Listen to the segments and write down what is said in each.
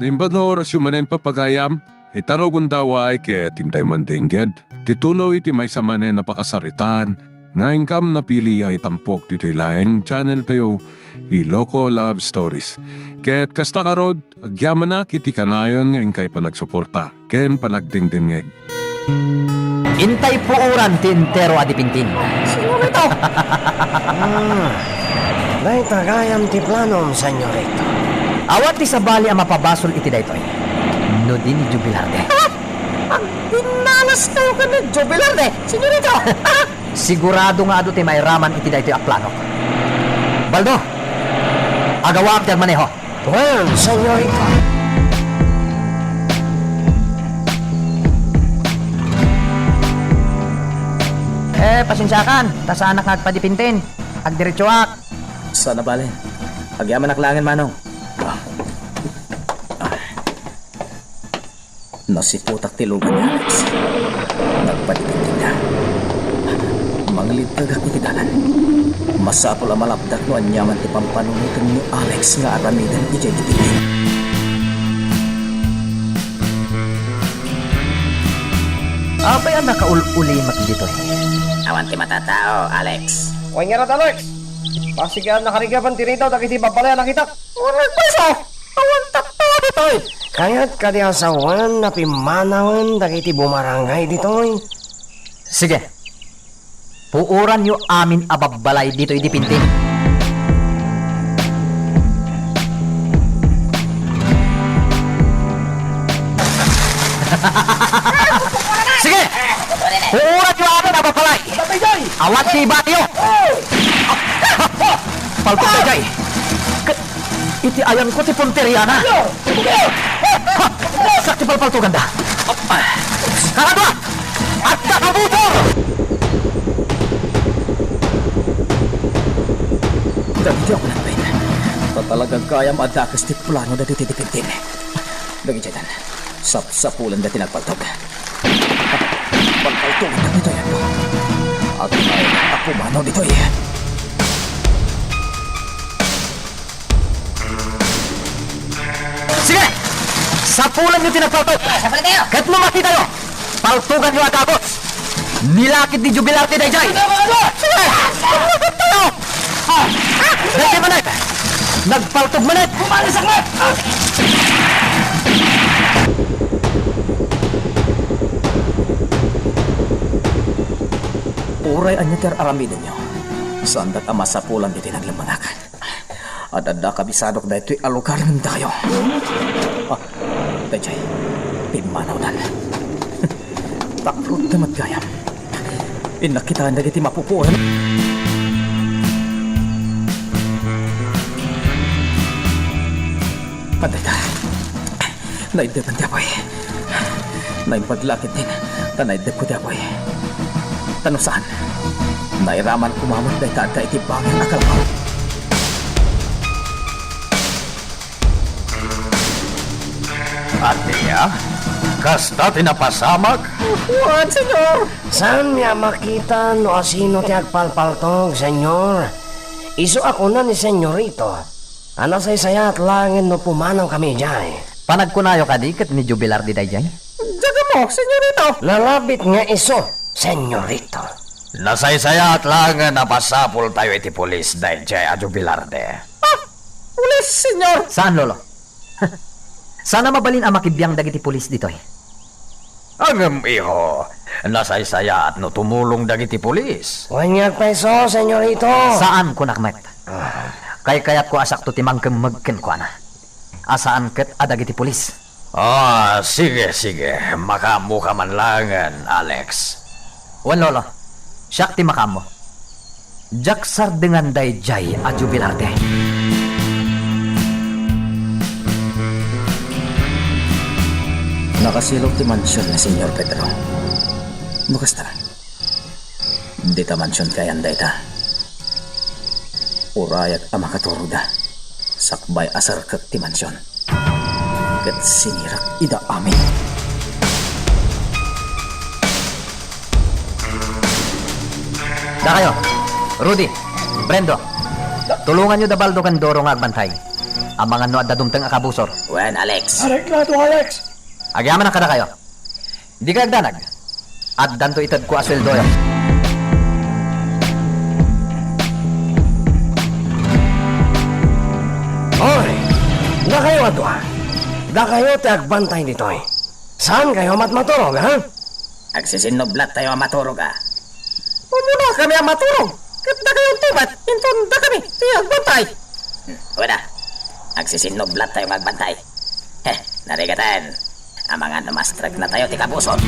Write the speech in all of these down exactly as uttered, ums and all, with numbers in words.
Imbag nga orasyo manen, pagayam, ita no gundaway ket intay mandengngeg ti tuloy ti maysa manen a pakasaritaan nga inkam napili a itampok ditoy laeng channel tayo, Iloko Love Stories. Ket kasta ngarud, agyamanak iti kanayon nga inkay panagsuporta ken panagdengdengngeg. Intay puoran ti entero a dipintin. Senyorito! Ah, dayta gayam ti planom, senyorito. Awan ti sabali a mapabasol iti daytoy no di ni Jubilarde. Ah! Agbimmanaskayo ken ni Jubilarde, senyorito! Ah! Sigurado nga adu ti mairaman iti daytoy a planok. Baldo, agawaam ti agmaneho. Wen, senyorito. Eh, pasensiakan, ta saanak nga agpadipintin. Agdiretsoak. Saan a bale. Agyamanak laengen, Manong. Ah. Ah. Nasiputak ti lugan ni Alex. Nagpadipintinda. Mangliddagak iti dalan. Masapul a malapdak no aniaman ti pampanunoten ni Alex nga aramiden idiay dipintin. Apay a nakaul-ulimek ditoy? Awan ti matatao, Alex. Wen ngarud, Alex. Pasigen a nakarigapan ti ritaw dagiti babbalay a nakitak. Wen nagpayso! Awan tattao ditoy! Kayat kadi a sawen a pimmanawen dagiti bumarangay ditoy? Sige. Puoranyo amin a babbalay ditoy dipintin. Sige! Puoranyo amin a babbalay! Awan ti ibatyo! Palpag daydiay! Ket iti ayanko ti punteriana. Ha! Siak ti palpaltoganda. Kaladua! Adda ka motor! Dagiti a kunanben, ta talaga gayam a dakes ti plano dagiti dipintin. Dagiti dan, sapsapulenda ti nagpaltog. Palpaltogenda ditoy, ano? Agnaed a pumanaw ditoy. Sige! Sapulanyo ti nagpaltog! Sapulantayo! Ket no makitayo, paltoganyo a dagus! Nilakid ni Jubilar ti daydiay! Sige! Paltogantayo! Daydiay manen! Nagpaltog manen! Umalis ako! Uray ania ti ar-aramidenyo, saandak a masapulan ditoy naglemmengak. Ad-adda kabisadok daytoy a lugar ngem dakayo. Ah, daydiay, pimmanawdan. Takrot na met gayam. Innak kitaen dagiti mapupuoran. Adda ita. Naiddepen ti apuy. Naimbag la ketdin ta naiddepko ti apuy. Ta no saan, nairaman koma met dayta adda iti bangir a kalpaw. Ania? Kasta ti napasamak? Wen, Senyor. Saanmi a makita no asino ti agpalpaltog, Senyor. Isu a kuna ni Senyorito a nasaysayaat laengen no pumanawkami idiay. Panagkunayo kadi ket ni Jubilar ti daydiay? Diak ammo, Senyorito. Nalabit nga isu, Senyorito. Nasaysayaat laengen a masapultayo iti pulis daydiay a Jubilarde. Ah, pulis, Senyor! Saan, Lolo? Saan a mabalin a makibiang dagiti pulis ditoy? Ngem, iho, nasaysayaat no tumulong dagiti pulis. Wen nga agpayso, Senyorito. Saan, kunak met. Ah. Kaykayatko a sakto ti mangkemmeg kenkuana. A saan ket a dagiti pulis. Ah, sige, sige. Makaammoka man laengen, Alex. Wen, Lolo. Siak ti makaammo. Diak sardengan daydiay a Jubilarde. Nakasilog ti mansion ni Senyor Pedro. No kasta, dita mansion ti ayan dayta. Urayak a makaturogda, sakbay a serkek ti mansion. Ket sinirak ida amin. Dakayo, Rudy, Brendo, tulonganyo da Baldo ken Doro nga agbantay. Amangan no adda dumteng a kabusor. Wen, Alex. Aray, Alex! Agyamanak kadakayo. Dikay agdanag. Addanto itedko a sueldoyo. Hoy! Dakayo a dua. Dakayo ti agbantay ditoy. Saankayo met maturog, ha? Agsisinublattayo a maturog, a. Umuna kami a maturog. Ket dakayo unto met, inton dakami ti agbantay. Hmm, wada. Agsisinublattayo nga agbantay. Heh, narigaten. Amangan no mastreknatayo ti kabusor.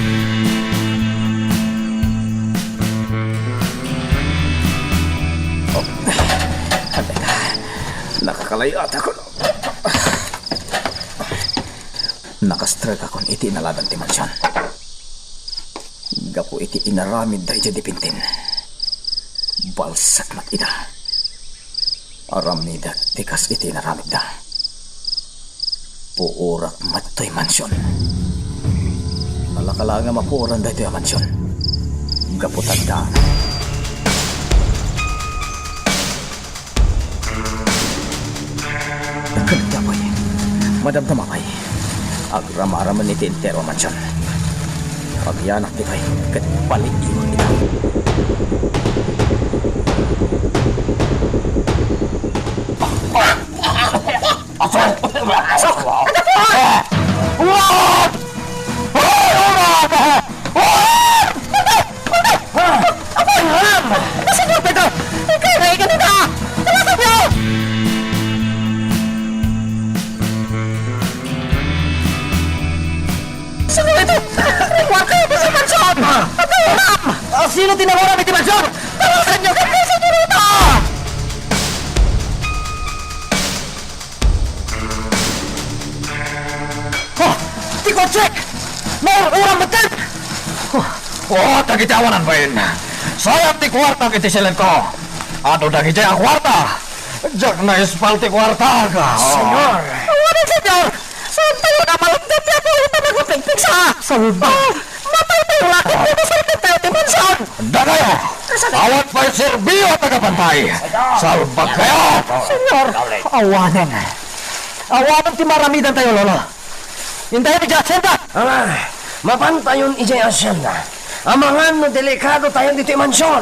Oh, halika. Nakakalayat ako. Nakastrekakon iti inaladan ti mansion. Gapu iti inaramidda idiay Dipintin, balsek met ida. Aramidek ti kas iti inaramidda. Puorak met toy mansion. Nalaka laeng a mapuoran daytoy a mansion. Gapu ta adda. Ken apay, madamdama pay. Agramaramen iti entero a mansion. Pagyanak ditoy ket balik-iwak ita. Asok! Asok! Asok! Asok! Asok! Asok! Apoy, Ram! Ano, Senyor Pedro? Ikaw na iganina! Talaga niyo! Sino ito? Rengwar kayo sa mansyon! Apoy, Ram! Ah, sino ti nanguram iti mansyon? Tawagan niyo kami, Senyorita! Oh, ti kotsek! Naur-uram metten! Oh, oh, dagiti awanan bain. Sayan ti kuartak iti silengko. Adu dagiti a kuarta. Diak naispal ti kuartak. Oh. Senyor! Awanan, Senyor! Saan tayo na malagdap ti apoy iti nagpigpigsa? Salba! Ah, matay tayo laket, dito sa tayo ti mansyon! Dakayo! Awan pay serbio a tagapantay! Salbag kayo! Senyor! Awanen! Awanen ti maramidan tayo, Lolo! Intayo idiay asyenda! Ah, mapantayon idiay asyenda. Amangan no delikado tayo ditoy mansyon.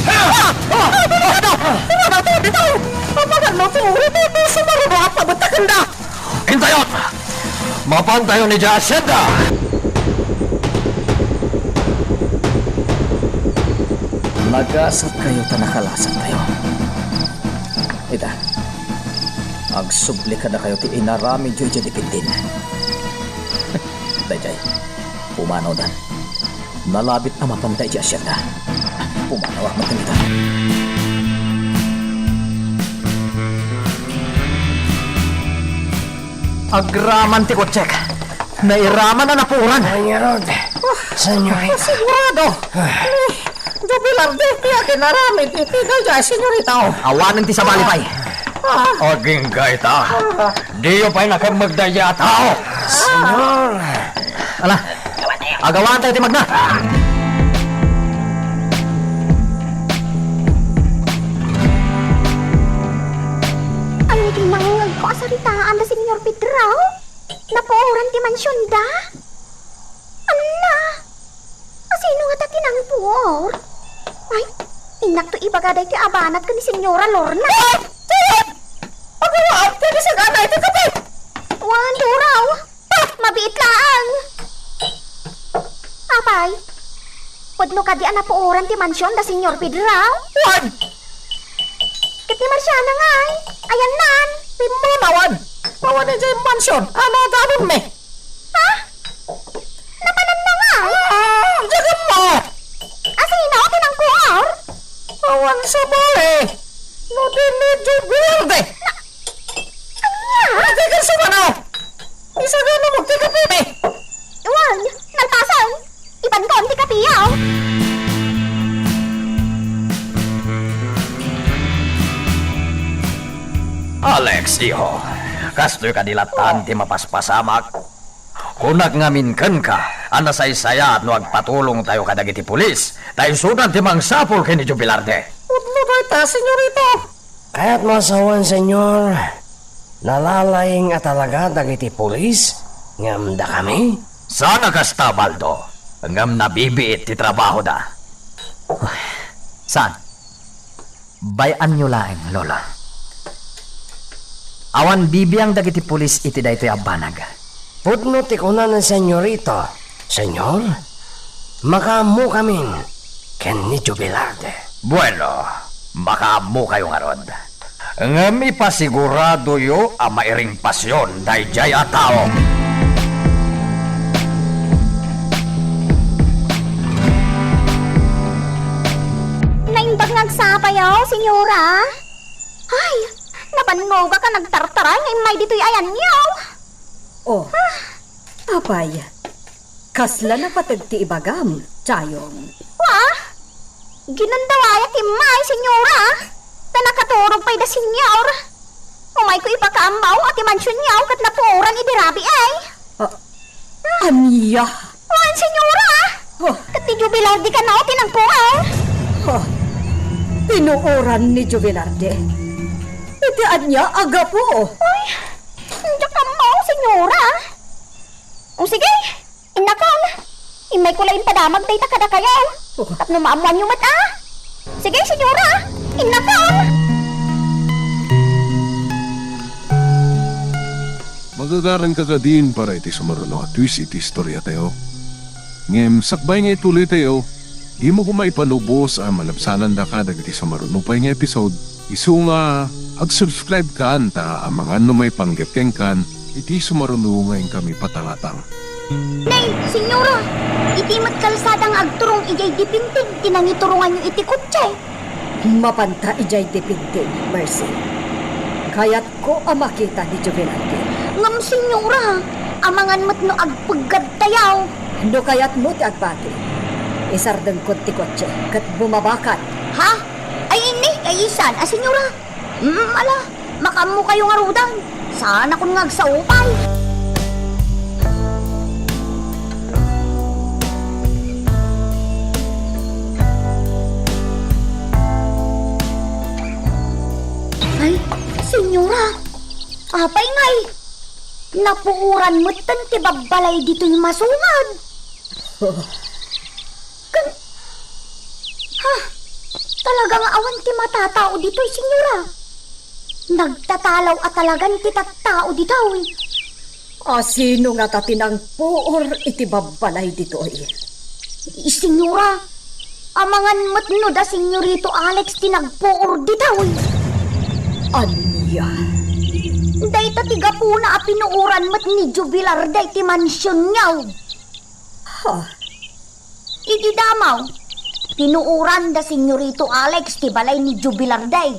Ah! Ah! Ah! Delikado! Delikado tayo ditoy! Amangan no ti uri ti sumaruno a pabetakenda! Intayon! Mapantayon idiay asyenda! Nagasat kayo ta nakalasat kayo. Ita, agsubli kadakayo ti inaramidyo idiay Dipintin. Daydiay, pumanawdan. Nalabit a mapanta idiay asyenda. Pumanawak met ita. Agraman ti kotsek. Nairaman a napuoran. Ay, ngarud. Senyorita. Sigurado. Ni Jubilar, di ti aginaramid iti daydiay, senyorita. Awanen ti sabali pay. Ah. Agingga ita. Ah. Diyo pay nakemmeg daydiay a tao. Senyor. Ala, agawaan tayo ti magna. Ay, nangngegko a saritaan da Senyor Pedro. Napuoran ti mansionda. Anna! Asino ngata ti nangpuor? Ay, innakto ibaga daytoy a banat ken ni Senyora Lorna. Ah! Ay! Agawaam ti sagana iti kape! Wen, Duraw! Ah! Mabiit laeng! Apay, pudno kadi a napuoran ti mansion da Senyor Pedro? Wen! Ket ni Marciana ngay? Ayannan? Pimmanawan! Awan idiay mansion a nadanonmi! Ha? Napananna ngay? Ah, diak ammo! Asino ti nangkuor? Awan sabali! No di ni Joe Verde! Na-, ania? Adi ka sumano! Isagana mo ti kape mi! Wen, nalpasen! Ibankon ti kapiaw! Alex, iho, kastoy kadi latta ti mapaspasamak? Kunak ngamin kenka a nasaysayaat no agpatulongtayo kadagiti pulis, ta isunan ti mangsapul ken ni Joe Velarde. Pudno dayta, senyorita. Kayatmo a sawen, Senyor, nalalaing a talaga dagiti pulis ngem dakami? Saan a kasta, Baldo, ngem nabibiit ti trabahoda. Saan? Bay-anyo laeng, Lolo. Awan bibiang dagiti pulis iti daytoy a banag. Pudno ti kuna ni Senyorito, Senyor, makaammokamin ken ni Jubilarde. Bueno, makaammokayo ngarud. Ngem ipasiguradoyo a mairing pasion daydiay a tao. Naimbag nga agsapayo, Senyora. Ay, nabannogak a nagtartaray nga immay ditoy ayanyo. Oh, apay, kasla napateg ti ibagam, Chayong? Wa? Ginandawayak immay, Senyora. Ta nakaturog pay da, Senyor. Umayko ipakaammo a ti mansionyo ket napuoran idi rabii. Ah, ania? Wen, Senyora! Oh. Ket ti Jubilarde kano ti nagpuor. Oh. Pinuoran ni Jubilarde. Iti ania a gapu? Uy, diak ammo, Senyora. O sige, innakon. Immayko la impadamag dayta kadakayo. Oh. Tapno maammoanyo met a. Sige, Senyora, innakon. Magagaranka kadin para iti sumaruno a twist iti istoriatayo. Ngem sakbay nga ituloytayo, dimo koma ipalubos a malabsanandaka dagiti sumaruno pay nga episode. Isu nga ag-subscribe kan ta amangan no maipanggep kenkan iti sumaruno nga inkami patangatang. Nay, Senyora, iti met kalsada nga agturong idiay Dipinting ti nangituronganyo iti kotse. Mapanta idiay Dipinting, Mercy. Kayatko a makita ni Juvenal Gil. Ngem, Senyora, amangan met no agpeggadtayo. No kayatmo ti agbati, isardengkon ti kotse ket bumabakan. Ha? Ay, inni, ay isan a, Senyora? Mm, ala, makaammokayo ngaruden. Saanakon nga agsao pay. Ay, Senyora, apay ngay? Napuoran metten ti babbalay ditoy masungad. Ken, ha? Talaga nga awan ti matatao ditoy, Senyora. Nagtatalaw a talagan ti tattao ditoy. A sino ngata ti nangpuor iti babbalay ditoy? Senyora, amangan met no da Senyorito Alex ti nagpuor ditoy. Ania? Dayta ti gapuna a pinuoran met ni Jubilar dayta mansionyo. Ha? Idi damo, pinuoran da Senyorito Alex ti balay ni Jubilar day.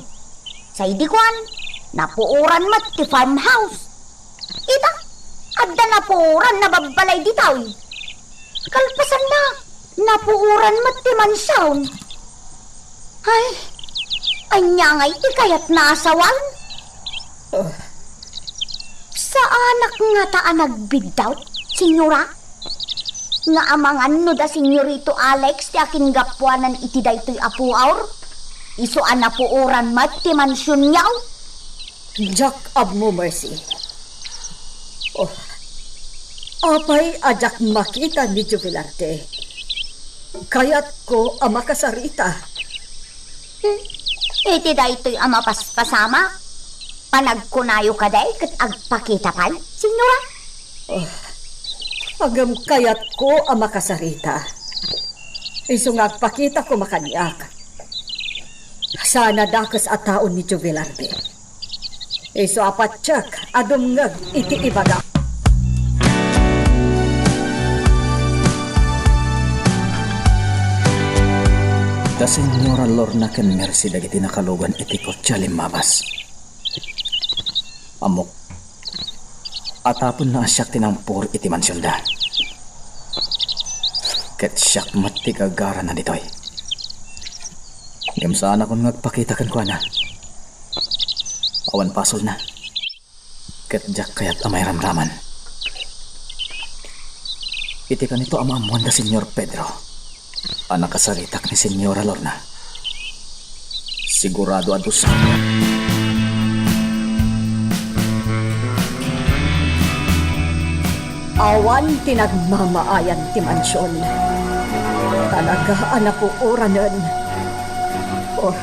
Sa idi kuan, napuoran met ti farmhouse. Ita, adda napuoran a babbalay ditoy. Kalpasanna, napuoran met ti mansion. Ay, ania ngay ti kayatna a sawen? Ah. Saanak ngata a nagbiddut, Senyora? Nga amangan no da Senyorito Alex ti akingapuanan iti daytoy a puor? Isu a napuoran met ti mansionyo? Diak ammo, Mercy. Oh, apay a diak makita ni Jubilarte? Kayatko a makasarita. Hmm, iti daytoy a mapaspasamak, panagkunayo kadi ket agpakita pay, Senyora? Oh, ngem kayatko a makasarita. Isu nga agpakita koma kaniak. Saan a dakes a tao ni Jubilarte. Isu a patiek a dumngeg iti ibaga. Da Senyora Lorna ken Mercy dagiti nakalugan iti kotse a limmabas. Ammok, a tapenna a siak ti nangpuor iti mansionda. Ket siak met ti gagarana ditoy. Ngem saanakon nga agpakita kenkuana. Awan pasolna. Ket diak kayat a mairamraman. Iti kanito a maammoan da Senyor Pedro a nakasaritak ni Senyora Lorna, sigurado a dusa. Awan ti nagmamaayan ti mansion. Talaga a napuoranen. Oh,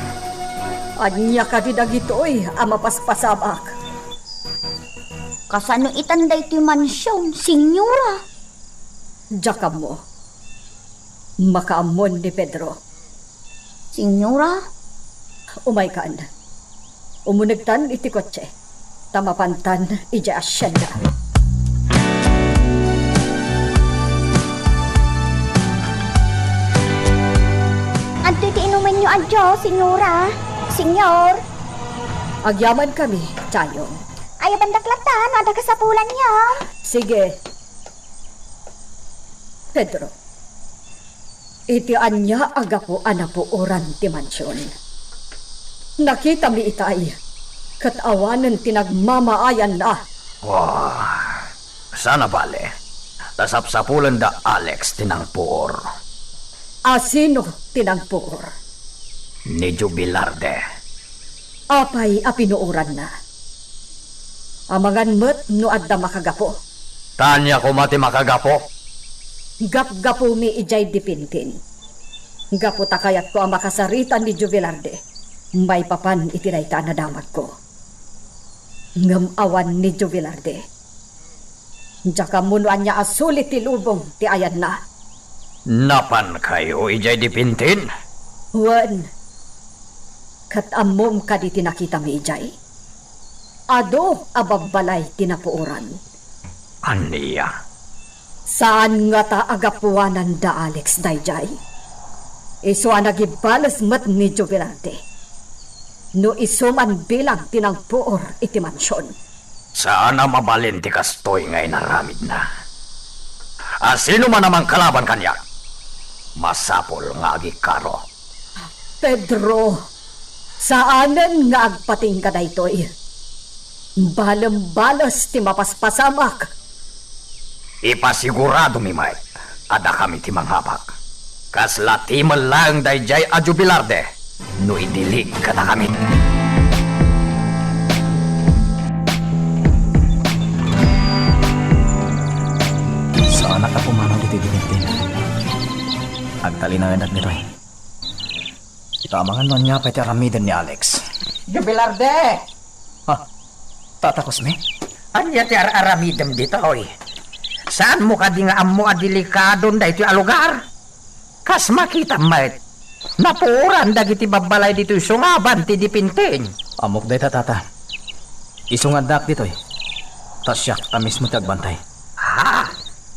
ania kadi dagitoy a mapaspasamak? Kasano itan daytoy mansion, Senyora? Diak ammo. Makaammon ni Pedro. Senyora? Umaykan. Umunegtan iti kotse, ta mapantan idiay asienda. Antoy ti inumenyo a juice, Senyora? Senyor? Agyamankami, Chayon. Ayabandak latta no adda kasapulanyo. Sige. Pedro, iti ania a gapu a napuoran ti mansion? Nakitami itay, ket awanen ti nagmamaayanna. Wah, saan a bale, ta sapsapulen da Alex ti nangpuor. A sino ti nangpuor? Ni Jubilarde. Apay a pinuoranna? Amangan met no adda makagapu. Ta ania koma ti makagapu? Gapgapumi idiay Dipintin. Gapu ta kayatko a makasarita ni Jubilarde maipapan iti dayta a nadamagko. Ngem awan ni Jubilarde. Diak ammo no ania a sulit ti lubong ti ayanna. Napankayo idiay Dipintin? Wen. Ket ammom kadi ti nakitami idiay? Adu a babbalay ti napuoran. Ania? Saan ngata a gapuanan da Alex daydiay? Isu a nagibales met ni Jubilarde. No isu man bilang ti nangpuor iti mansion. Saan a mabalin ti kastoy nga inaramidna. A sino man a mangkalaban kaniak, masapul nga agikaro. Pedro, saanen nga agpatingga daytoy. Balem bales ti mapaspasamak. Ipasiguradomi met a dakami ti mangabak. Kasla timen laeng daydiay a Jubilarde no idilig kadakami. Saanak a pumanaw ditoy Dipintin. Agtalinaedak ditoy. Ita amangan no ania pay ti aramiden ni Alex. Jubilarde! Ha? Tata Cosme? Ania ti ar-aramidem ditoy? Saanmo kadi nga ammo a delikadon daytoy a lugar? Kas makitam met, napuoran dagiti babbalay ditoy sungaban ti Dipintin. Ammok dayta, Tata. Isu nga addaak ditoy, ta siak a mismo ti agbantay. Ha?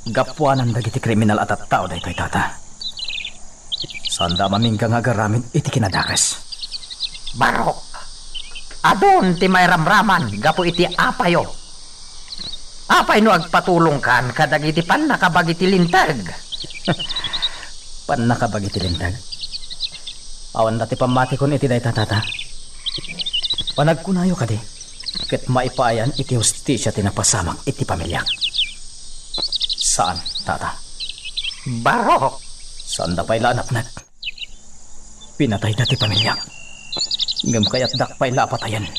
Gapuanan dagiti kriminal a tattao daytoy, Tata. Saanda a mamingga nga agaramid iti kinadakes. Barok, adun ti mairamraman gapu iti apayo. Apay no agpatulongkan kadagiti pannakabagi ti linteg? Pannakabagi ti linteg? Awan da ti pammatikon iti dayta, Tata. Panagkunayo kadi, ket maipayan iti hustisia ti napasamak iti pamiliak. Saan, Tata. Barok! Saanda pay la a napnek. Pinatayda ti pamiliak. Ngem kayatdak pay la a patayen.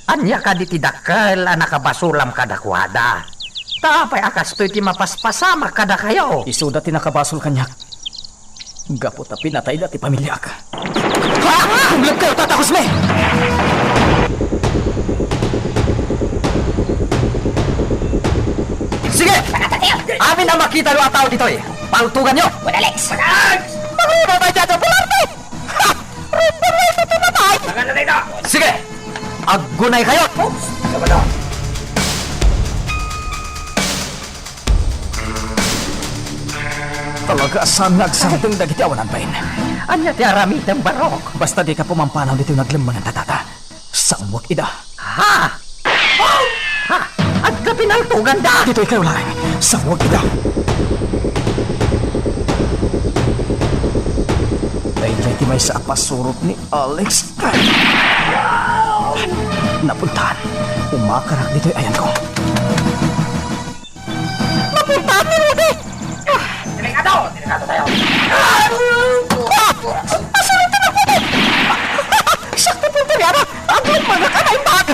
Ania kadi ti dakkel a nakabasolam kadakuada? Ta apay a kastoy ti mapaspasamak kadakayo? Isuda ti nakabasol kaniak. Gapu ta pinatayda ti pamiliak. Ha? Tumlek kayo, Tata Cosme! Sige! Amin a makita a tao ditoy, paltuganyo! Wala, Alex! Magruna tayo dyan sa pularme! Ha! Rumpulan ito na tayo! Sige! Aggunay kayo! Oops! Talaga a saan nga agsardeng dagiti awanan bain. Ania ti aramidem, Barok? Basta dika pumampanaw ditoy naglemmengan ta, Tata. Sanguek ida. Ha? Ha? Agkapinaltoganda! Ditoy kayo laeng. Sanguek ida. Daydiay ti maysa a pasurot ni Alex. Napuntahan. Umakarak ditoy ayanko. Napuntahan ni Rudy! Delikado! Delikado tayo! Ah! Asan ang tinapon? Sakto po ito, Rihanna! Ang mga anak, anak, anak!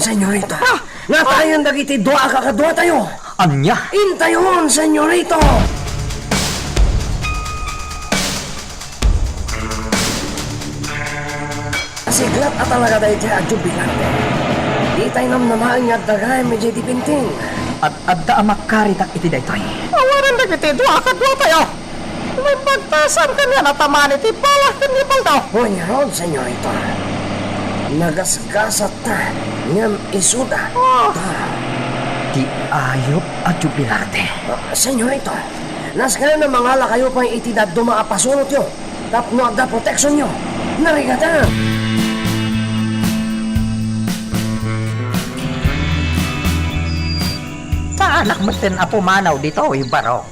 Senyorita, ah, natayen dagiti dua a kakaduatayo. Ania? Intayon, senyorito! Siglat a talaga daytoy a jubilante. Ditay namnamaen nga adda gayam idiay Dipinting. Ad-adda a makaritak iti daytoy. Awanen dagiti dua a kaduatayo. Naimbag ta saan kanian a tamaan iti bala ken ni Baldo. Wen ngarud, senyorito. Nagasgasatta, ngem isuda. Ah. Ta. Ti ayup a jubilarte. Ah, senyorito, nasken a mangalakayo pay iti dadduma a pasurotyo tapno adda proteksionyo. Narigaten! Saanak metten a pumanaw ditoy, Barok.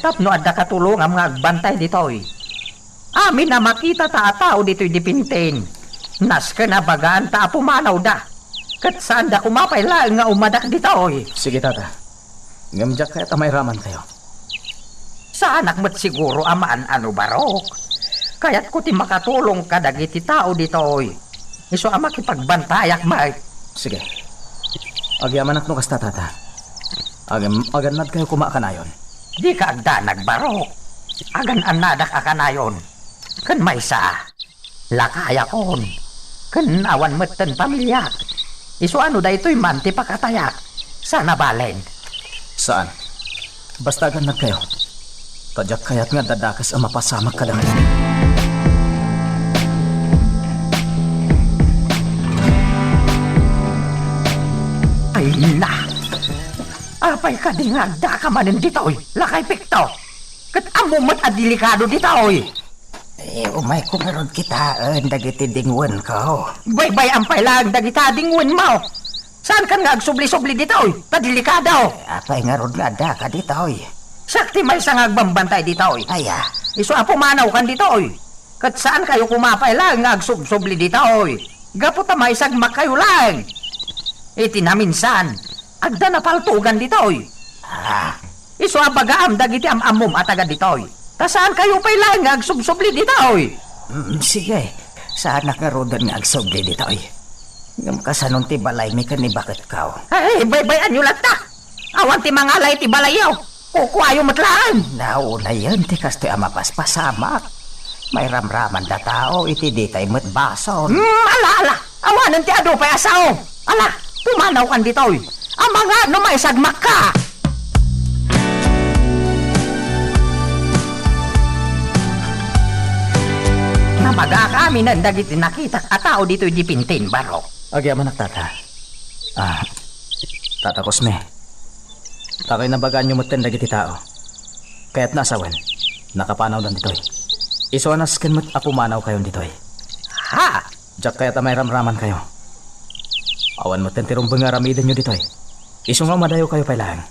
Tapno adda katulongam nga agbantay ditoy. Amin a makitata a tao ditoy Dipintin, nasken a bagaanta a pumanawda, ket saanda koma pay laeng nga umadak ditoy. Sige, tata. Ngem diak kayat a mairamankayo. Saanak met siguro a maan-ano, Barok. Kayatko ti makatulong kadagiti tao ditoy. Isu a makipagbantayak met. Sige. Agyamanak no kasta, tata. Agem-, agannadkayo koma a kanayon. Dika agdanag, Barok. Agan-annadak a kanayon. Ken maysa, lakayakon. Ken awan metten pamiliak. Isu a no daytoy man ti pakatayak, saan a balen. Saan. Basta agannadkayo. Ta diak kayat nga adda dakes a mapasamak kadakayo. Ay na! Apay kadi nga addaka manen ditoy, lakay Pekto? Ket ammom met a delikado ditoy. Eh, umayko ngarud kitaen dagiti dingwenko. Baybay-am pay laeng dagita dingwenmo. Saankan nga agsubli-subli ditoy, ta delikado. Apay ngarud nga addaka ditoy? Siak ti maysa nga agbambantay ditoy. Aya? Isu a pumanawkan ditoy. Ket saankayo koma pay laeng nga agsubsubli ditoy. Gapu ta maisagmakkayo laeng. Iti naminsan, adda napaltogan ditoy. Ah. Isu a bagaam dagiti am-ammom a taga ditoy. Ta saankayo pay laeng nga agsubsubli ditoy. Mm, sige. Saanak ngaruden nga agsubli ditoy. Ngem kasanon ti balaymi ken ni baketko? Ay, baybay-anyo latta. Awan ti mangalay ti balayyo. Kukuayo met laeng. Naunayen ti kastoy a mapaspasamak. Mairamraman da tao iti ditay met basol. Hmm, ala, ala. Awanen ti adu pay a sao. Ala, pumanawkan ditoy. Amangan no maisagmakka. Nabagak aminen dagiti nakitak a tao ditoy Dipintin, Barok. Agyamanak, tata. Ah, Tata Cosme. Dakay nabagaanyo metten dagiti tao. Kayatna a sawen, nakapanawdan ditoy. Isu a nasken met a pumanawkayon ditoy. Ha? Diak kayat a mairamramankayo. Awan metten ti rumbeng nga aramidenyo ditoy. Isu nga umadayawkayo pay laeng.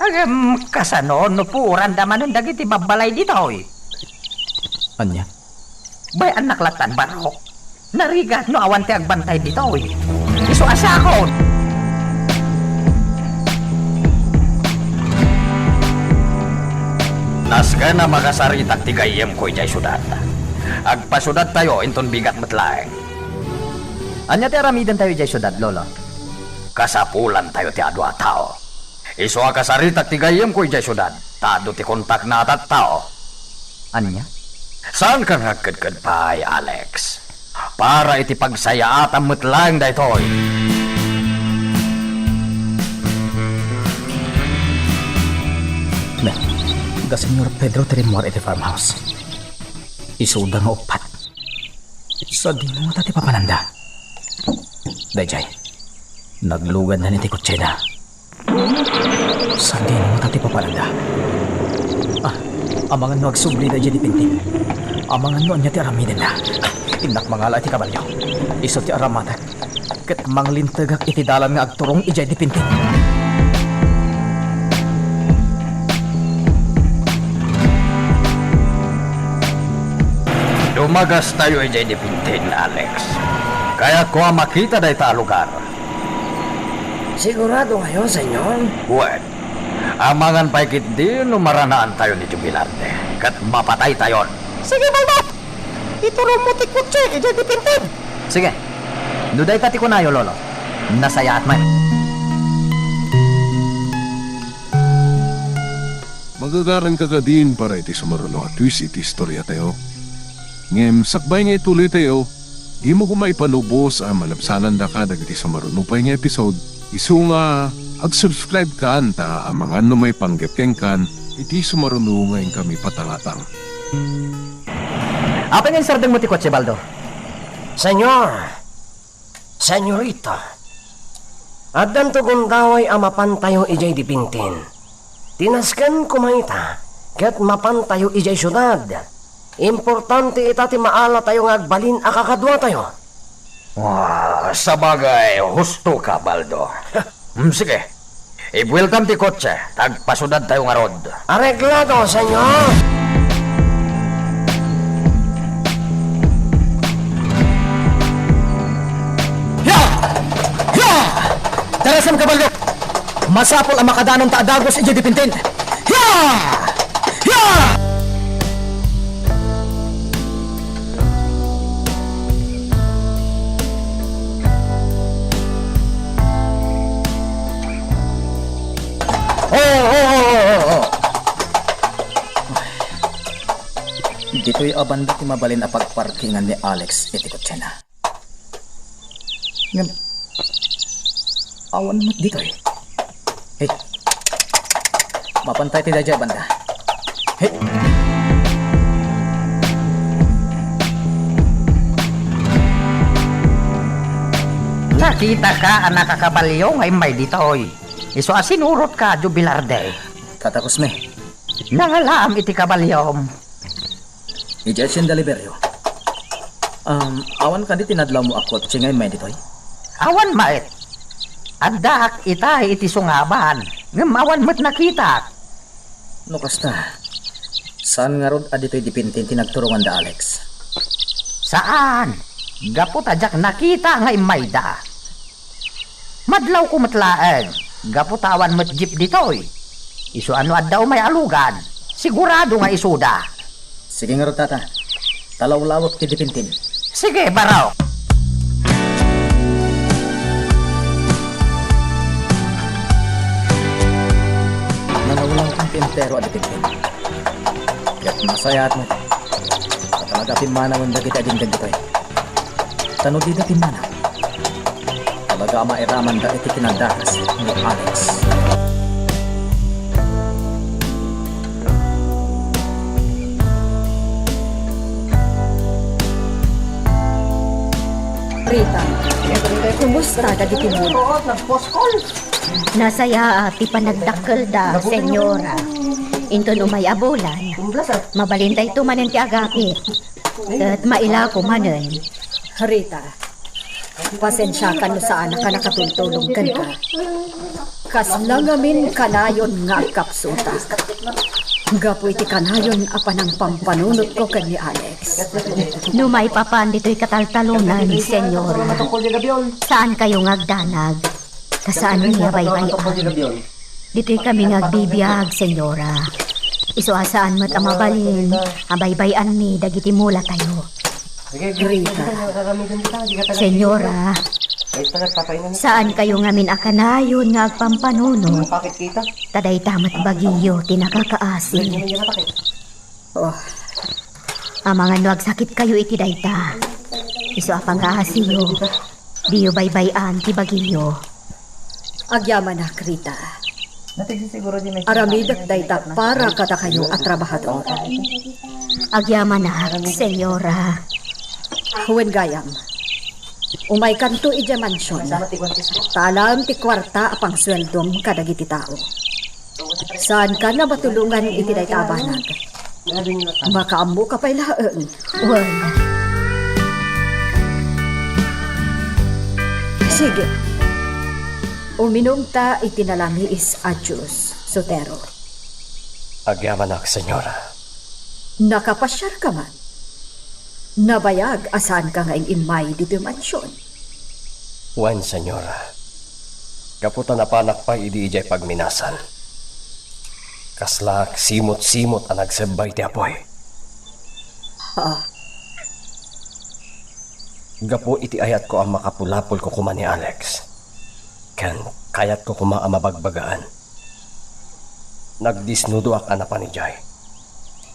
Agam, kasano no puoranda manen dagiti babbalay ditoy? Ania? Bay-annak lattan, Barok. Narigat no awan ti agbantay ditoy. Isu a siakon! Nasken a makasaritak ti gayyemko idiay siudad. Agpasiudadtayo inton bigat met laeng. Ania ti aramidentayo idiay siudad, Lolo? Kasapulantayo ti adu a tao. Isu a kasaritak ti gayyemko idiay siudad, ta adu ti kontakna a tattao. Ania? Saanka nga agkedked pay, Alex. Para iti pagsayaatam met laeng daytoy. Ne, da Señor Pedro ti rimmuar iti farmhouse. Isuda nga uppat. Sadino ngata ti papananda? Daydiay, naglugandan iti kotseda. Sadino ngata ti papananda? Ah, amangan no agsubli daydiay Dipintin. Amangan no ania ti aramidenna. Innak mangala iti kabalio. Isu ti aramatek. Ket manglintegak iti dalan nga agturong idiay Dipintin. Dumagastayo idiay Dipintin, Alex. Kayatko a makita dayta a lugar. Sigurado kayo, Senyor? Wen, amangan pay ketdi no maranaantayo ni Jubilante, ket mapataytayon. Sige, Baldo! Iturongmo ti kotse idiay Dipintin. Sige. No dayta ti kunayo, Lolo. Nasayaat met. Magagaranka kadin para iti sumaruno a twist iti istoriatayo. Ngem sakbay nga ituloytayo, dimo koma ipanubos a malabsanandaka dagiti sumaruno pay nga episode. Isu nga ag-subscribe kan ta amangan no maipanggep kenkan iti sumaruno nga inkami patangatang. Apay nga insardengmo ti kotse, Baldo? Senyor! Senyorita, addanto gundaway a mapantayo idiay Dipintin. Ti nasken koma ita, ket mapantayo idiay siudad. Importante ita ti maalatayo nga agbalin a kakaduatayo. Ah, sabagay, husto ka, Baldo. Hmm, sige. Ibueltam ti kotse, ta agpasudadtayo ngarud. Areglado, senyor! Ya! Ya! Darasem, kabalyo! Masapul a makadanonta a dagus idiay Dipintin. Ya! Ya! Oh, oh, oh, oh, oh, oh. Ditoy a banda ti mabalin a pagparkingan ni Alex iti kotsena. Ngem, awan met ditoy. Hey. Mapantay ti daydiay banda. Hey. Nakitaka a nakakabalyo nga immay ditoy. Isu a sinurotka, Jubilarde. Tatakusmi. Nangalaam iti kabalyom. Idiay Hacienda Liberio. Um, awan kadi ti nadlawmo a kotse nga immay ditoy? Awan met. Addaak itay iti sungaban, ngem awan met nakitak. No kasta, saan ngarud a ditoy Dipintin ti nagturonganda, Alex? Saan. Gapu ta diak nakita nga immayda. Madlawko met laeng, gapu ta awan met jeep ditoy. Isu a no adda umay a lugad, sigurado nga isuda. Sige ngarud, tata. Talawlawek ti Dipintin. Sige, barok. Nalawlawek ti entero a Dipintin. Ket nasayaat met a talaga a pimmanawen dagiti agingga ditoy. Ta no dida pimmanaw, talaga a mairamanda iti kinadakas ni Alex. Rita, kumusta dagiti muna? Nasayaat ti panagdakkelda, Senyora. Inton umay a bulan, mabalin dayto manen ti agapit. Ket mailako manen. Rita, pasensiakan no saanak a nakatultulong kenka. Kasla ngamin kanayon nga agkapsuta. Gapu iti kanayon a panangpampanunotko ken ni Alex. No maipapan ditoy kataltalonan, Senyora, saankayo nga agdanag. Ta saanmi a baybay-an. Ditoy kami nga agbibiag, Senyora. Isu a saan met a mabalin a baybay-anmi dagiti mulatayo. Rita. Senyora, saankayo ngamin a kanayon nga agpampanunot. Ta dayta met bagiyo ti nakakaasi. Oh. Amangan no agsakitkayo iti dayta. Isu a pangaasiyo, diyo baybay-an ti bagiyo. Agyamanak, Rita. Aramidek dayta para kadakayo a trabahador. Agyamanak, Senyora. Wen gayam, umaykanto idiay mansion. Ta alam ti kuarta a pangsueldom kadagiti tao. Saankan a matulongan iti dayta a banag. Makaammoka pay laeng. Wen. Sige. Uminumta iti nalamiis a juice, Sotero. Agyamanak, Senyora. Nakapasiarka man? Nabayag a saanka nga in-immay ditoy mansion. Wen, Senyora. Gapu ta napanak pay idi idiay pagminasan. Kaslaak simot-simot a nagsebbay ti apuy. Ha? Gapu iti ayatko a makapulapolko koma ni Alex. Ken kayatko koma a mabagbagaan. Nagdisnudoak a napan idiay.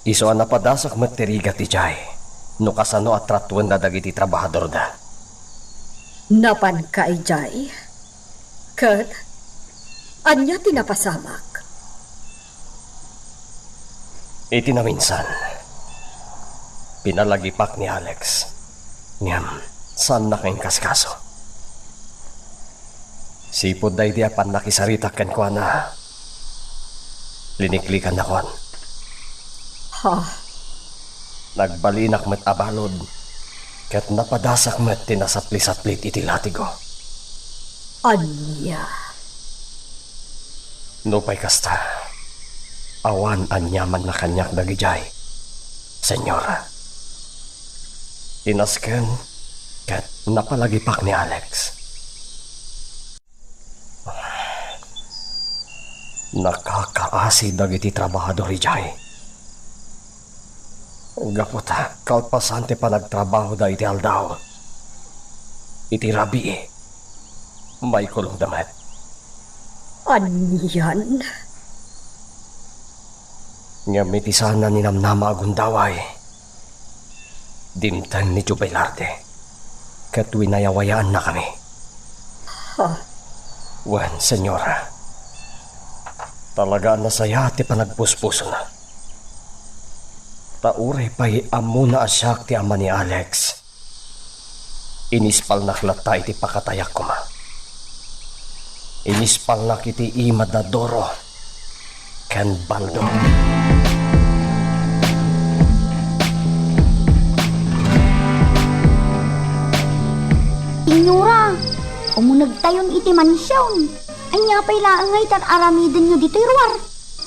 Isu a napadasak met ti rigat idiay no kasano a tratuenda dagiti trabahadorda. Napanka idiay? Ket ania ti napasamak? Iti naminsan, pinalagipak ni Alex. Ngem, saannak nga inkaskaso. Sipud daydi a pannakisaritak kenkuana, liniklikannakon. Ha? Nagbalinak met a balud, ket napadasak met ti nasaplisaplit iti latigo. Ania? Nupay kasta, awan aniamanna kaniak dagidiay, Senyora. Tinasken ket napalagipak ni Alex. Nakakaasi dagiti trabahador idiay. Gapu ta kalpasan ti panagtrabahoda iti aldaw, iti rabii, maikulongda met. Anian? Ngem iti saan a ninamnama a gundaway, dimteng ni Jubilarde ket winayawayaannakami. Ha? Wen, Senyora. Talaga a nasayaat ti panagpuspusona. Ta uray pay ammona a siak ti ama ni Alex, inispalnak latta iti pakatayak koma. Inispalnak iti imada Doro ken Baldo. Senyora, umunegtayon iti mansion. Ania pay laeng nga itan aramidenyo ditoy ruar?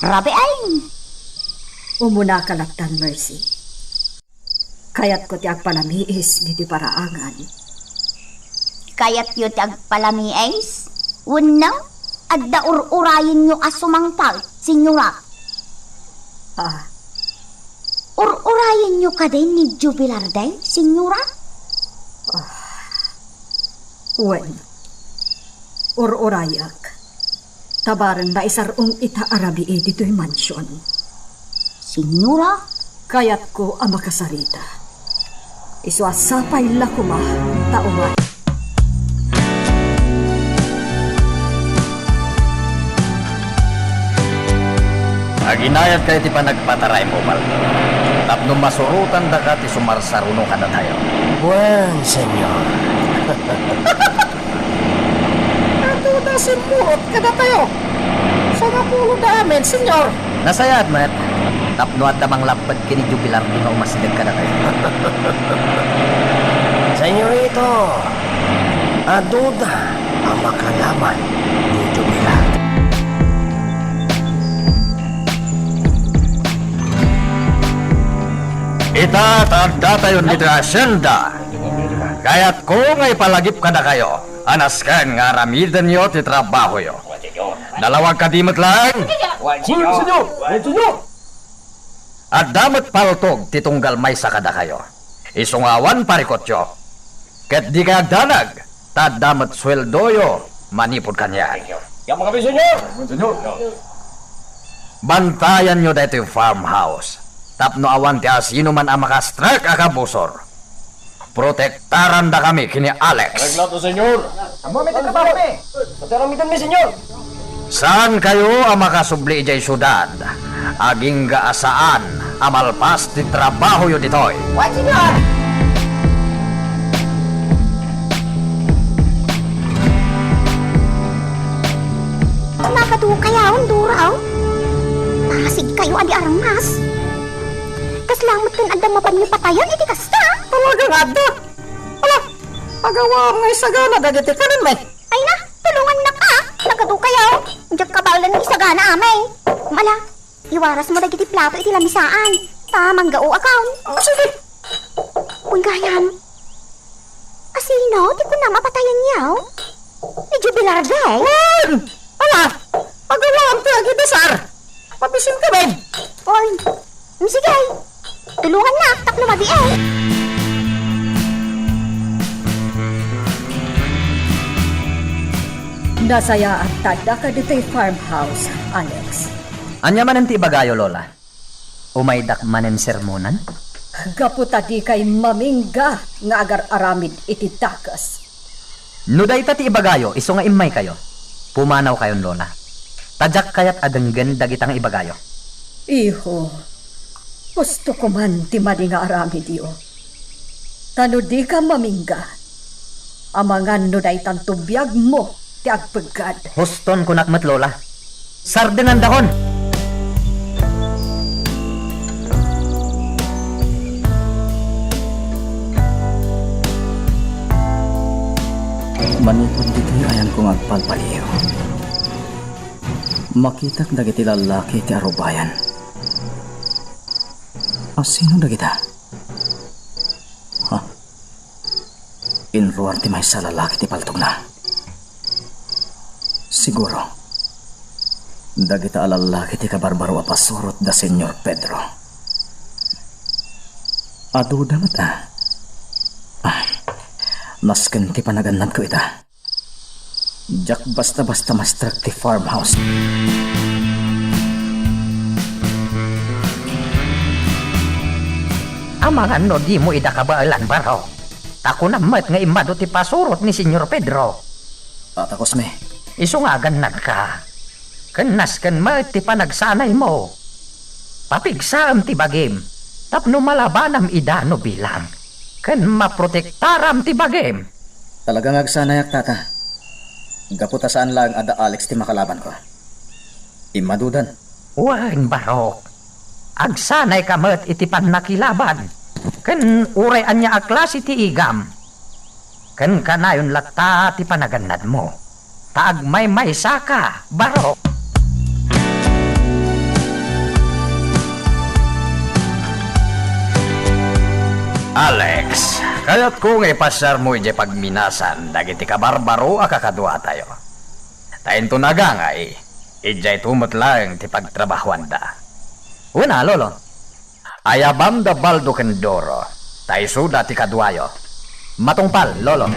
Rabiin! Umunaka lattan, Mercy. Kayatko ti agpalamiis ditoy paraangan. Kayatyo ti agpalamiis? Wenno, adda ur-urayenyo a sumangpal, Senyora? Ah. Ur-urayenyo kadi ni Jubilarde, Senyora? Ah. Wen, ur-urayak. Ta bareng maisar-ong ita a rabii ditoy mansion. Senyora? Kayatko a makasarita. Isu a sapay la koma ta umay. Aginayatka iti panagpataraymo, Baldo, tapno masurotandaka ti sumarsaruno kadatayo. Wen, Señor. Aduda simmurot kadatayo. Sangapuloda amin, Señor. Nasayaat met, tapno adda manglapped ken ni Jubilarde nga umasideg kadatayo. Señorito, aduda a makalaman ni Jubilarde. Ita, ta addatayon ditoy hacienda. Kayatko nga ipalagip kadakayo a nasken nga aramidenyo ti trabahoyo. Nalawag kadi met laeng? Wen, Señor! Wen, Señor! Adda met paltog ti tunggal maysa kadakayo. Isu nga awan parikutyo. Ket dikay agdanag, ta adda met sueldoyo manipud kaniak. Bantayan yo daytoy farmhouse, tapno awan ti asinoman a makastrek a kabusor. Protektarandakami ken ni Alex. Regla to, Señor. Ammo mi ti trabahomi. Pati aramidenmi, Señor. Saankayo a makasubli idiay siudad, agingga a saan a malpas ti trabahoyo ditoy. Wen, Señor! Nakadukayaw, Duraw. Pasigkayo a di armas. Kasla met ken adda mapanyo patayen iti kasta? Talaga nga adda. Ala, agawam nga isagana dagiti kanenmi. Ay na, tulongannak a. Nakadukayaw. Diak kabaelan nga isagana amay. Mala, iwarasmo dagiti plato iti lamisaan. Ta manggaoakon. O, sige. Uy, gayam. Asino ti kunam a patayenyo? Ni Jubilarde? Wen! Ala, agawam ti agidasar. Mabisin kami. Oy, mm, sige. Tulongannak tapno mabiit. Nasayaat ta addaka ditoy farmhouse, Alex. Ania manen ti ibagayo, Lola? Umaydak manen sermonan? Gapu ta dikay mamingga nga agar-aramid iti dakes. No dayta ti ibagayo, isu nga immaykayo. Pumanawkayon, Lola. Ta diak kayat a denggen dagita nga ibagayo. Iho, husto koman ti madi nga aramidyo. Ta no dika mamingga, amangan no daytanto biagmo ti agpeggad. Huston kunak met, Lola. Sardengandakon! Manipud ditoy ayanko nga agpalpaliw, makitak dagiti lallaki ti arubayan. A, sino dagita? Ha? Inruar ti maysa a lallaki ti paltogna. Siguro, dagita a lallaki ti kabarbaro a pasurot da Señor Pedro. Aduda met a. Ah, nasken ti panagannadko ita. Diak basta-basta mastrek ti farmhouse. Amangan no dimo ida kabaelan, Barok. Ta kunam met nga immadu ti pasurot ni Señor Pedro. Tata Cosme. Isu nga agannadka. Ken nasken met ti panagsanaymo. Papigsaem ti bagim tapno malabanam ida no bilang. Ken maprotektaram ti bagim. Talaga nga agsanayak, Tata. Gapu ta saan laeng a da Alex ti makalabanko. Immadudan. Wen, Barok. Agsanayka met iti pannakilaban. Ken uray ania a klase ti igam, ken kanayon latta ti panagannadmo. Ta agmaymaysaka, Barok. Alex, kayatko nga ipasiarmo idiay pagminasan dagiti kabarbaro a kakaduatayo. Ta inton agangay, idiayto met laeng ti pagtrabahuanda. Wen a, Lolo. Ayabam da Baldo ken Doro, ta isuda ti kaduayo. Matungpal, Lolo.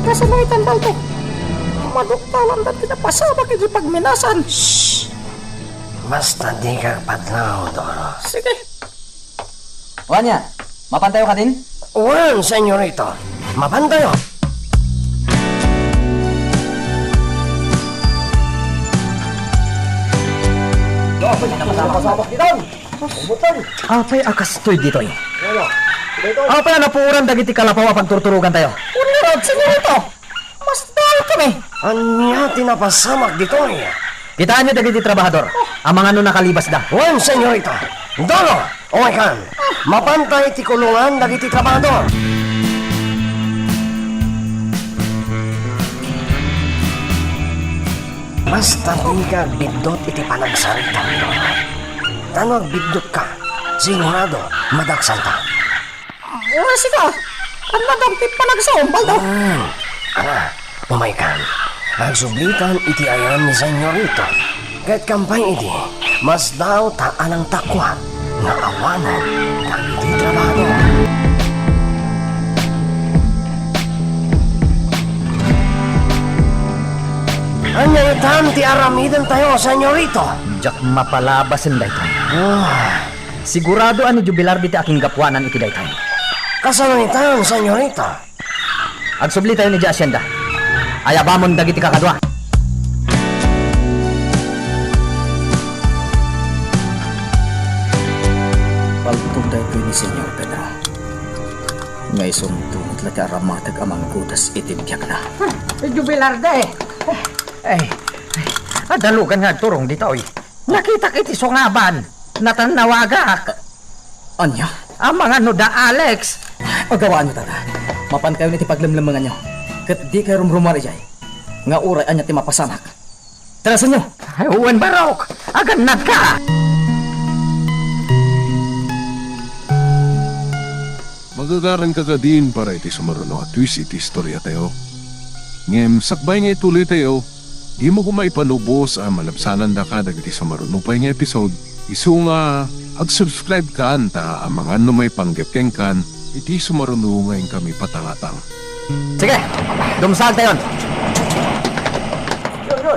Kasano itan, Baldo? Maduktalan da ti napasamak iti pagminasan. Shh! Basta dika agpadlaw, Doro. Sige. O ania, mapantayo kadin? Wen, senyorito. Mapantayo. Apay a kastoy ditoy? Apay a napuoran dagiti kalapaw a pagturturogantayo? Senyorito. Masdaawkami. Ania ti napasamak ditoy? Kitaenyo dagiti trabahador. Amangan no nakalibasda. Wen, senyorita. Dolo, umaykan. Mapantay ti kulongan dagiti trabahador. Basta dika agbiddut iti panagsarita. Ta no agbiddutka, sigurado, madagsanta. Oras ita, ania dagiti panagsaom, Baldo? Ah, ala, umaykan. Agsublikan iti ayan ni Senyorito. Ket kampay idi, masdaaw ta alang takwa nga awanen dagiti trabahador. Ania itan ti aramidentayo, Senyorito? Diak mapalabasen daytoy. Ah. Sigurado a ni jubilar diti akinggapuanan iti daytoy. Kasano itan, senyorita? Agsublitayon idiay asienda. Ayabamon dagiti kakadua. Paltog daytoy ni Senyor Pedro. Nga isunto met la ti aramateg a manggudas iti biagna. Jubilar de. Ay, ay, adalugan nga agturong ditoy. Nakitak iti sungaban. Natannawagak. Ania? Amangan no da Alex. Agawaanyo, tata. Mapankayon iti paglemlemmenganyo. Ket dikay rumrumuar idiay. Nga uray ania ti mapasamak. Tarasenyo! Ay, wen, Barok! Agannadka! Magagaranka kadin para iti sumaruno a twist iti istoriatayo. Ngem sakbay nga ituloytayo, dimo koma ipanubos a malabsanandaka dagiti sumaruno pay nga episode, isu nga ag-subscribe kan ta amangan no maipanggep kenkan Iti sumaruno nga inkami patangatang. Sige, dumsagtayon.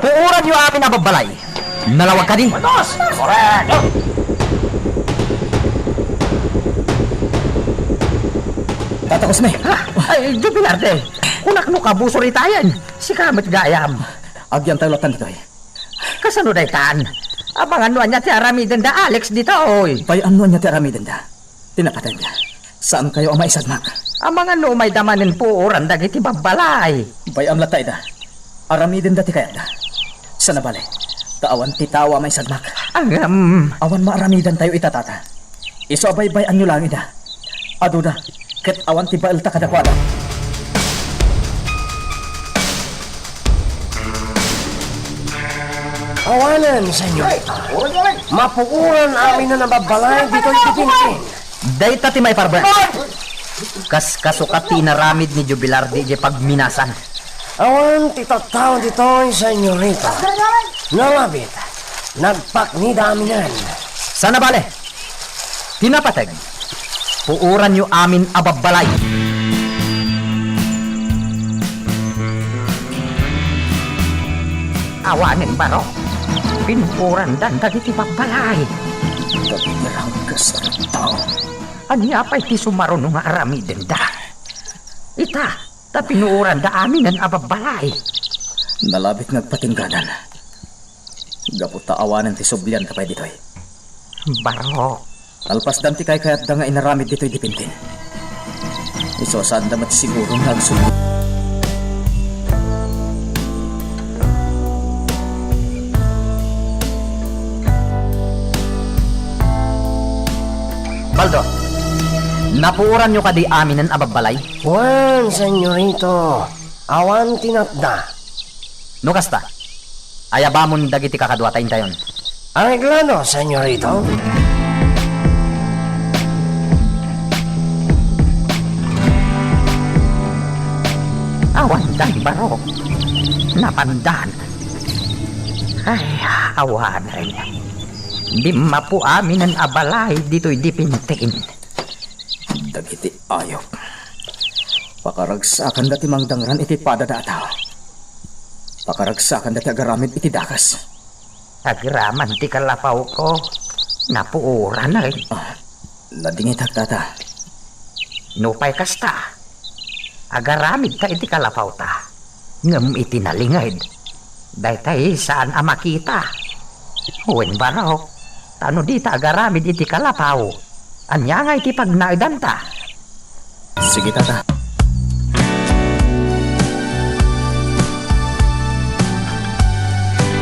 Puoranyo amin a babbalay. Nalawag kadi? Tata Cosme! Ah, ay, Jubilarte, kunak no kabusor itayen. Sika met gayam. Agyantayo lattan ditoy. Kasano daytan? Amangan no ania ti aramidenda Alex ditoy. Bay-am no ania ti aramidenda. Ti napateg. Saankayo a maisadmak. Amangan no umayda manen puoran dagiti babbalay. Bay-am latta ida. Aramidenda ti kayatda. Sana bale, ta awan ti tao a maisadmak. Ngem awan maaramidantayo ita, tata. Isu a baybay-anyo laeng ida. Aduda, ket awan ti baelta kadakuada. Awanen, senyorita. Mapuoran aminen a babbalay ditoy ti pintin. Dayta ti maiparben. Kas kasukat ti inaramid ni Jubilardi idiay pagminasan. Awan ti tattao ditoy, senyorita. Nalabit, nagpaknida aminen. Sana bale, ti napateg, puoranyo amin a babbalay. Awanen, baro. Pinuorandan dagiti babbalay. Dagiti ranggas a tao. Ania pay ti sumaruno nga aramidenda? Ita, ta pinuoranda aminen a babbalay. Nalabit nga agpatingganan. Gapu ta awanen ti sublianta pay ditoy. Barok. Nalpasdan ti kaykayatda nga inaramid ditoy dipintin. Isu a saanda met siguro nga agsubli. Baldo, napuoranyo kadi aminen a babbalay? Wen, senyorito. Awan ti natda. No kasta, ayabamon dagiti kakaduata intayon. Areglado, senyorito. Awan dagiti barok. Napandan. Ay, awanen. Dimmapo aminen a balay ditoy dipintin. Dagiti ayop. Pakaragsakanda ti mangdangran iti padada a tao. Pakaragsakanda ti agaramid iti dakes. Agraman ti kalapawko. Napuoranen. Ah, nadingitak, tata. Nupay kasta, agaramidta iti kalapawta. Ngem iti nalinged, daytay saan a makita. Wen, barok, ta no dita agaramid iti kalapaw, ania ngay ti pagnaedanta? Sige, tata.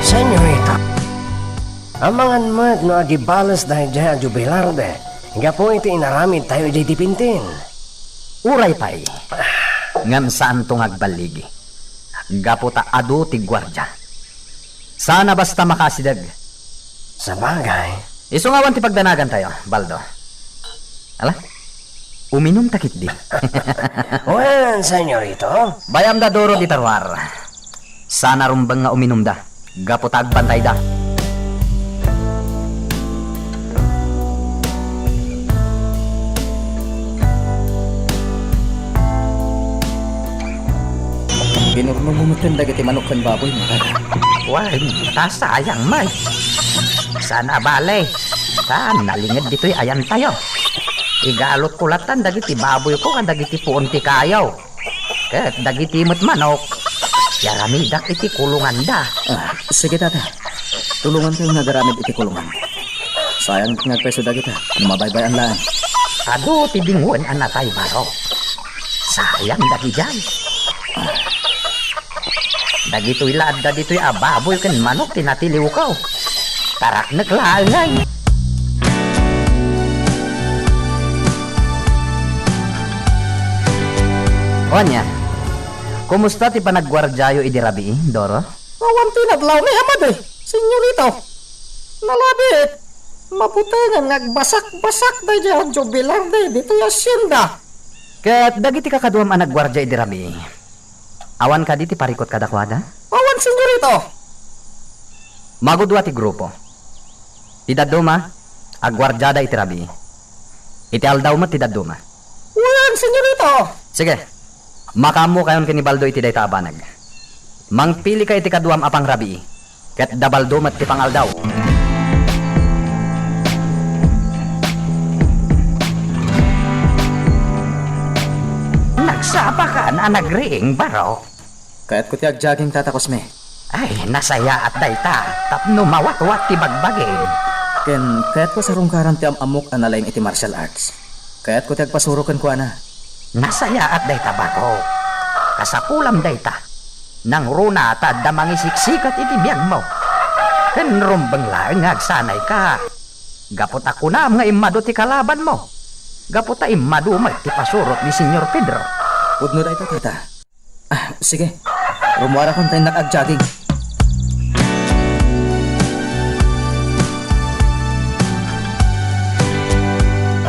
Senyorita, amangan met no agibales daydiay a Jubilarde gapu iti inaramidtayo idiay dipintin. Uray pay, ngem saanto nga agballigi. Gapu ta adu ti guardia. Saan a basta makaasideg. Sabagay. Isu nga awan ti pagdanagantayo, Baldo. Ala, uminumta ketdi. Wen, senyorito. Bay-amda duro dita ruar. Saan a rumbeng nga uminumda. Gapu ta agbantayda. Pinurnomo metten dagiti manok ken baboy, tata. Wen, ta sayang met. Saan a bale, ta nalinged ditoy ayantayo. Igalutko lattan dagiti baboyko ken dagiti puon ti kayo. Ket dagiti met manok, yaramidak iti kulonganda. Ah, sige, tata. Tulongankayo nga agaramid iti kulongan. Sayang nga agpeso dagita. Mabaybay-an laeng. Adu ti dingwen a natay, barok. Sayang dagidiay. Dagitoy la adda ditoy a baboy ken manok ti natiliwko. Taraknek laeng ngay. O ania, kumusta ti panagguardiayo idi rabii, Doro? Awan ti nadlaw ni Amade, senyorito. Nalabit, mabutengen nga agbasak-basak daydiay a Jubilarde ditoy hacienda. Ket dagiti kakaduam a nagguardia idi rabii, awan kadi ti parikut kadakuada? Awan, senyorito. Magudua ti grupo. Ti dadduma, agguardiada iti rabii. Iti aldaw met ti dadduma. Wen, senyorito! Sige. Makaammokayon ken ni Baldo iti dayta a banag. Mangpilika iti kaduam a pangrabii, ket da Baldo met ti pangaldaw. Nagsapakan a nagriing, baro. Kayatko ti agjogging, Tata Cosme. Ay, nasayaat dayta, tapno mawatwat ti bagbagim. Ken kayatko a sarungkaran ti am-ammok a nalaing iti martial arts. Kayatko ti agpasuro kenkuana. Nasayaat dayta, baro. Kasapulam dayta. Nangruna ta adda mangisiksikat iti biagmo. Ken rumbeng laeng nga agsanayka. Gapu ta kunam nga immadu ti kalabanmo. Gapu ta immadu met ti pasurot ni Senyor Pedro. Pudno dayta, Tata. Ah, sige. Rumuarakon ta innak agjogging.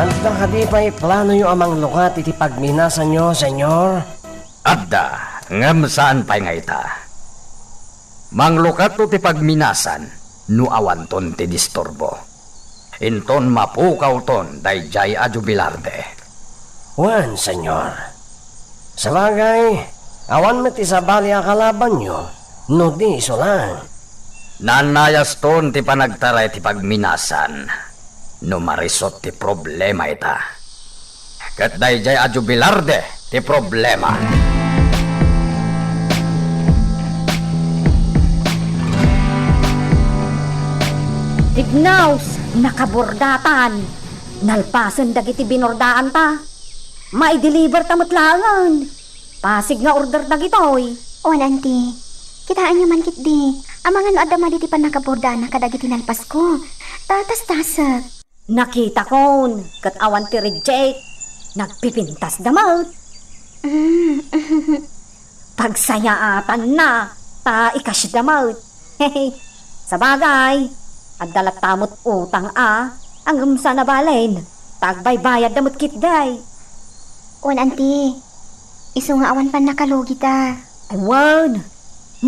Adda kadi pay planoyo a manglukat iti pagminasanyo, Senyor? Adda, ngem saan pay nga ita. Manglukatto ti pagminasan no awanton ti disturbo. Inton mapukawton daydiay a jubilarde. Wen, Senyor. Sabagay, awan met ti sabali a kalabanyo, no di isu laeng. Nannayaston ti panagtaray ti pagminasan no marisut ti problema ita. Ket daydiay a jubilarde ti problema. Tignaws, nakabordatan. Nalpasen dagiti binordaanta. Maideliver ta met laengen. Pasig nga order dagitoy. On, Auntie. Kitaenyo man ketdi. Amangan no adda madi ti pannakabordana kadagiti nalpasko. Ta tastasek. Nakitakon ket awan ti reject. Nagpipintasda met. Mm. Pagsayaatanna ta i-cashda met. Sabagay, adda latta met utang a, ngem saan a balen, ta agbaybayadda met ketdi. On, Auntie. Isu nga awan pannakalugita. Ay, wen.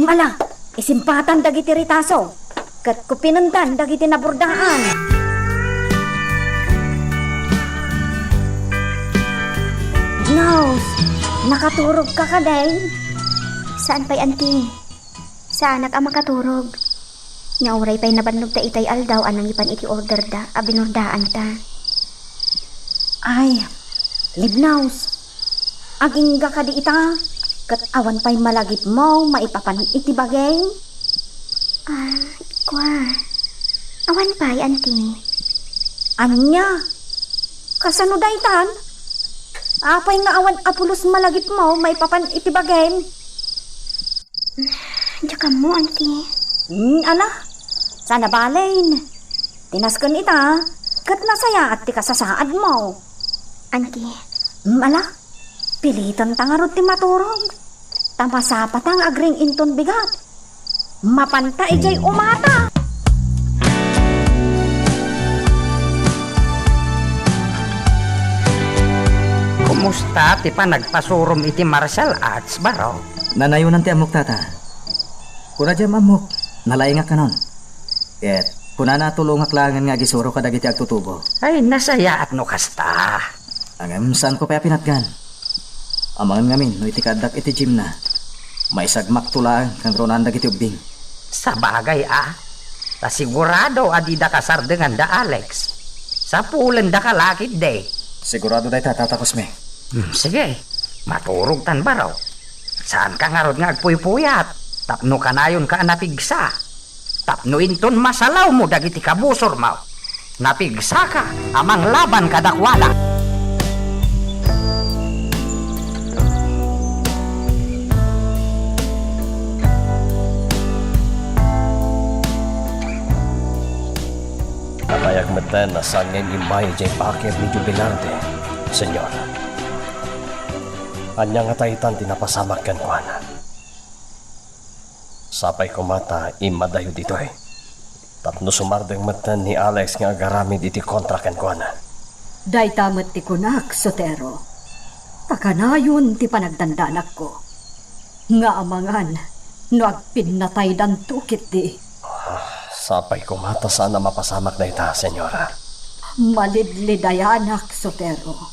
Ala, isimpatan dagiti retaso, ket kupinendan dagiti nabordaan. Tignaws, nakaturogka kadin? Saan pay, Auntie. Saanak a makaturog. Nga uray pay nabannogta itay aldaw a nangipan iti orderda a binordaanta. Ay, Tignaws, agingga kadi ita, ket awan pay malagipmo maipapan iti bagim? Ah, kua. Awan pay, Auntie. Ania? Kasano daytan? Apay nga awan a pulos malagipmo maipapan iti bagim? Diak ammo, Auntie. Hmm, ala, saan a balen. Tinasken ita, ket nasayaat ti kasasaadmo. Auntie. Hmm, ala, pilitenta ngarud ti maturog. Ta masapata nga agring inton bigat. Mapanta idiay umata. Kumusta ti panagpasurom iti martial arts, baro? Nanayonan ti ammok, Tata. Kuna diay am-ammok, nalaingak kanon. Ket kunana a tulongak laengen nga agisuro kadagiti agtutubo. Ay, nasayaat no kasta. Ngem saanko pay a pinatgan. Amangan ngamin no iti kaaddak iti gymna, maisagmakto laeng kangrunaan dagiti ubbing. Sabagay a, ta sigurado a dida kasardengan da Alex. Sapulendaka la ketdi. Sigurado dayta, Tata Cosme. Hmm, sige, maturogtan, baro. Saanka ngarud nga agpuypuyat tapno kanayonka a napigsa. Tapno inton masalawmo dagiti kabusormo, napigsaka a manglaban kadakuada. Nabayag metten a saan nga immay idiay bakir ni Jubilarde, Señor. Ania ngata itan ti napasamak kenkuana? Sapay koma ta immadayo ditoy tapno sumardeng metten ni Alex nga agaramid iti kontra kenkuana. Dayta met ti kunak, Sotero. Ta kanayon ti panagdandanakko. Nga amangan no agpinnataydanto ketdi. Ah, sapay koma ta saan a mapasamak dayta, Señora. Malidlidayanak, Sotero.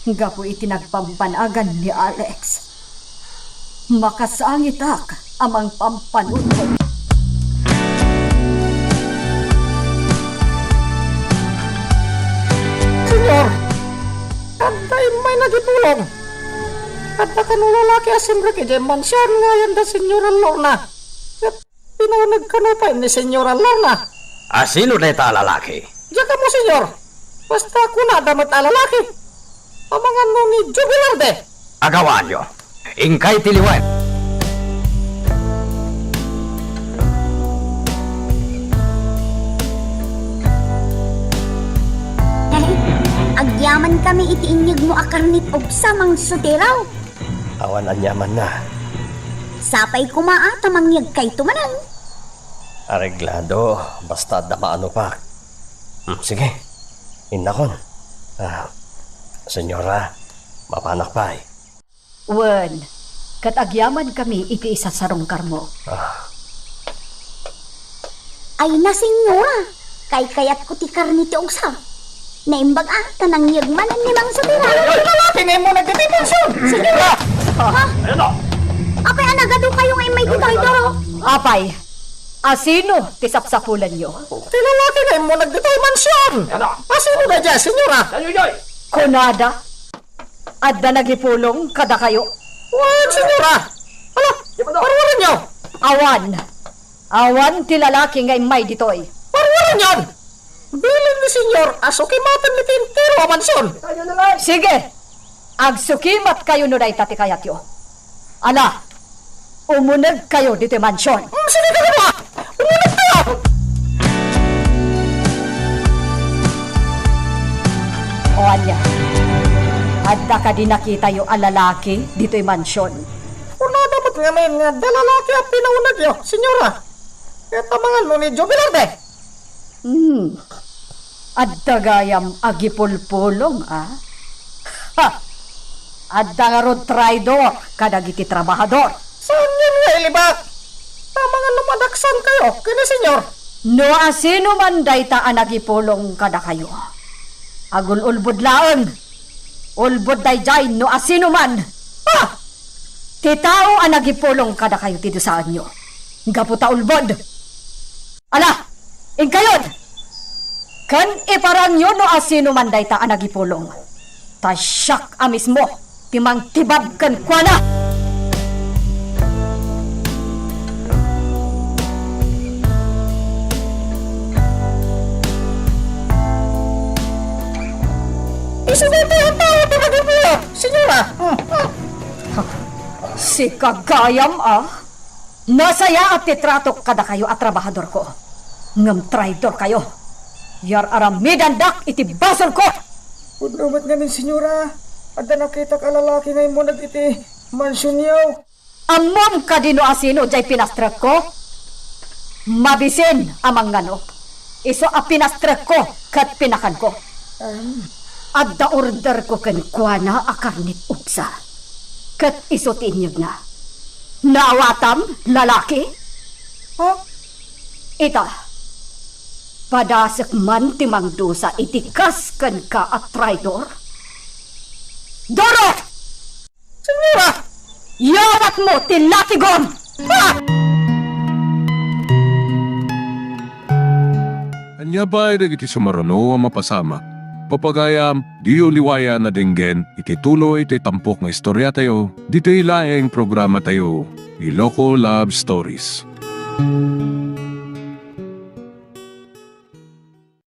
Gapu iti nagpampanagan ni Alex, makasangitak a mangpampanunotan. Señor, adda immay nagipulong. Adda kano lalaki a simrek idiay mansion nga ayanda Señora Lorna. Ket pinauneg kano pay ni Señora Lorna. A sino dayta a lalaki? Diak ammo, Señor. Basta kunada met a lalaki. Amangan no ni Joe Velarde. Agawaanyo. Inkay ti liwen. Agyaman kami iti inyegmo a karnit ugsa, Mang Sotero. Awan aniamanna. Sapay koma a ta mangyegkayto manen. Areglado, basta adda maanopak. Hmm, sige. Innakon. Ah, Señora, mapanak pay. Wen, ket agyaman kami iti isasarungkarmo. Ah. Ay na, Señora, kaykayatko ti karne ti ugsa. Naimbag a, ta nangyeg manen ni Mang Sotero. Ay, ay, lalaki nga immuneg ditoy mansion, Señora! Ha? Ayan na. Apay a nagadu kayo nga immay ditoy, Doro? Apay, asino ti sapsapulanyo? Ti lalaki nga immuneg ditoy mansion! Ayan na. Asino daydiay, Señora? Ay, ay, ay. Kunada, adda nagipulong kadakayo? Wen, Señora! Ala, paruaranyo! Awan. Awan ti lalaki nga immay ditoy. Paruaranyon! Bilin ni Señor a sukimatenmi ti entero a mansion. Sige, agsukimatkayo no dayta ti kayatyo. Ala, umunegkayo ditoy mansion. Mm, sige, kagama! Umunegkayo! O ania, adda kadi nakitayo a lalaki ditoy mansion? Kunada met ngamin nga adda lalaki a pinaunegyo, Señora. Ket amangan no ni Joe Velarde. Hmm. Adda gayam agipulpulong, a? Ha! Adda ngarud traidor kadagiti trabahador. Saanyo nga ilibak? Amangan no madaksankayo ken ni Señor. No asino man dayta a nagipulong kadakayo, agul-ulbod laeng. Ulbod daydiay no asino man. Ah! Ti tao a nagipulong kadakayo ti dusaenyo. Gapu ta ulbod. Ala, inkayod! Ken iparangyo no asino man dayta a nagipulong. Ta siak a mismo ti mangtibag kenkuana. Isu daytoy a tao ti nagipulong, Señora. Sika gayam, a? Nasayaat ti tratok kadakayo a trabahadorko. Ngem traidorkayo. Yar-aramidandak iti basolko. Pudno met ngamin, Señora. Adda nakitak a lalaki nga immuneg iti mansionyo. Ammom kadi no asino diay pinastrekko? Mabisin a mangngano. Isu a pinastrekko ket pinakanko. Adda orderko kenkuana a karnit ugsa. Ket isu ti inyegna. Naawatam, lalaki? Ha? Ita, padasek man ti mangdusa iti kas kenka a traidor. Doro! Señora! Yawatmo ti latigom! Ah! Ania pay dagiti sumaruno a mapasamak? Papagayam, diyo liwayan a denggen iti tuloy ti tampok nga istoriatayo, ditoy laeng programatayo, Iloko Love Stories.